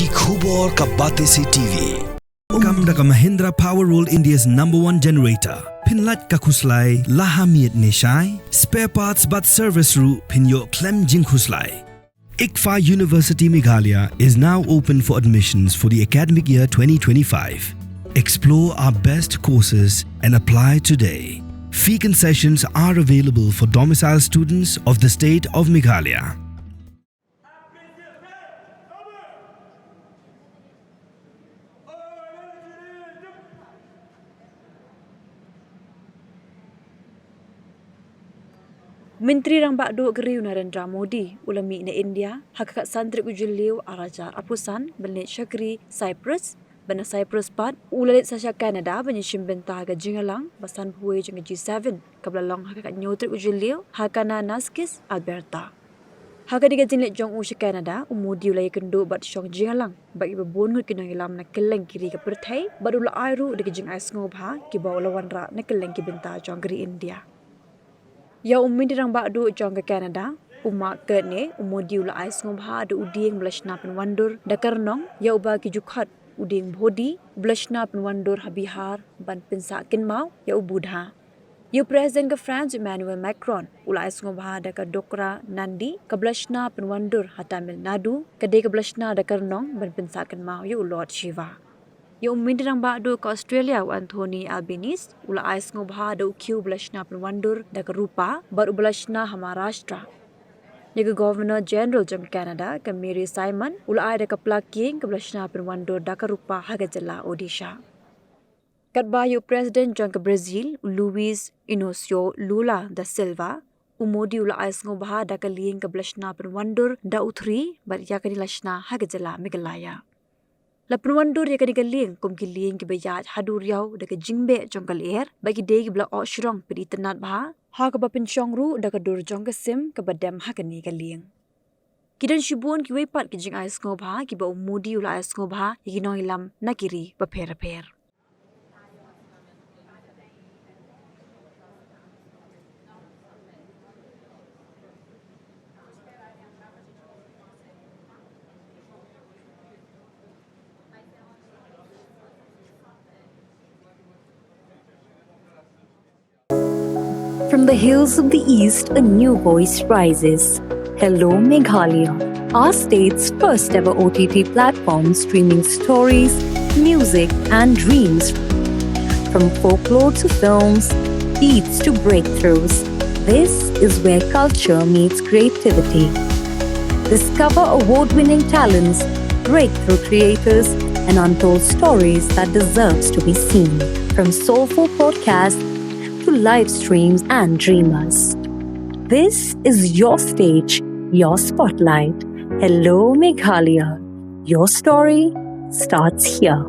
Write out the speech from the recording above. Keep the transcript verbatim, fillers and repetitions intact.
Ki khubor ka Batesi T V. Kam da ka Mahindra Power World, India's number one generator. Pynlait ka khuslai la ha miet ne shai. Spare parts bad service ruh phin ïoh khlem jingkhuslai. ICFAI University Meghalaya is now open for admissions for the academic year twenty twenty-five. Explore our best courses and apply today. Fee concessions are available for domicile students of the state of Meghalaya. Myntri Rangbah Duh ka ri u Narendra Modi u la mih na India ha ka khatsan tarik u Jylliew arhajar arphew san ban leit shakri Cyprus, bad na Cyprus pat u la leit sa sha Canada ban ïashim bynta ha ka jingïalang ba sanphew wei jong ka G seven kaba la long ha ka khathynñiew tarik u Jylliew ha Kananaskis, Alberta. Ha kane ka jingleit jong u sha Canada, u Modi u la ïakynduh bad shong jingïalang bad kiba bun ngut ki nongïalam na kylleng ki ri ka pyrthei, bad u la ai ruh da ki jingai sngewbha kiba u la wanrah na kylleng ki bynta jong ka ri India. Ïa u Myntri Rangbah Duh jong ka Canada, u Mark Carney, u Modi u la ai sngewbha da u dieng ba la shna pynwandur da ka rnong, ïa uba ki ju khot u dieng Bhodi, ba la shna pynwandur ha Bihar ban pynsah kynmaw ïa u Buddha. Ïa u President ka France Emmanuel Macron u la ai sngewbha da ka Dokra Nandi kaba la shna pynwandur ha Tamil Nadu, ka dei kaba la shna da ka rnong ban pynsah kynmaw ïa u Lord Shiva. Ïa u Myntri Rangbah Duh ka Australia u Anthony Albanese u la ai sngewbha da u khiew ba la shna pynwandur da ka rupa bad uba la shna ha Maharashtra. Ïa ka Governor General jong Canada ka Mary Simon u la ai da ka pla kieng kaba la shna pynwandur da ka rupa ha ka jylla Odisha. Katba ïa u President jong ka Brazil u Luiz Inacio Lula da Silva, u Modi u la ai sngewbha da ka lieng kaba la shna pynwandur da u thri bad ïa kane la shna ha ka jylla Meghalaya. La pynwandur ïa kane ka lieng kum ki lieng kiba ïaid ha duriaw da ka jingbeh jong ka lyer bad ki dei kiba la oh shrong pynitynnad bha, ha kaba pynshong ruh da ka dur jong ka sim kaba dem ha kane ka lieng. Ki don shibun kiwei pat ki jingai sngewbha kiba u Modi u la ai sngewbha ïa ki nongïalam na ki ri bapher bapher. From the hills of the East, a new voice rises. Hello, Meghalaya, our state's first ever O T T platform streaming stories, music, and dreams. From folklore to films, beats to breakthroughs, this is where culture meets creativity. Discover award winning talents, breakthrough creators, and untold stories that deserves to be seen. From soulful podcasts to live streams and dreamers. This is your stage, your spotlight. Hello, Meghalaya. Your story starts here.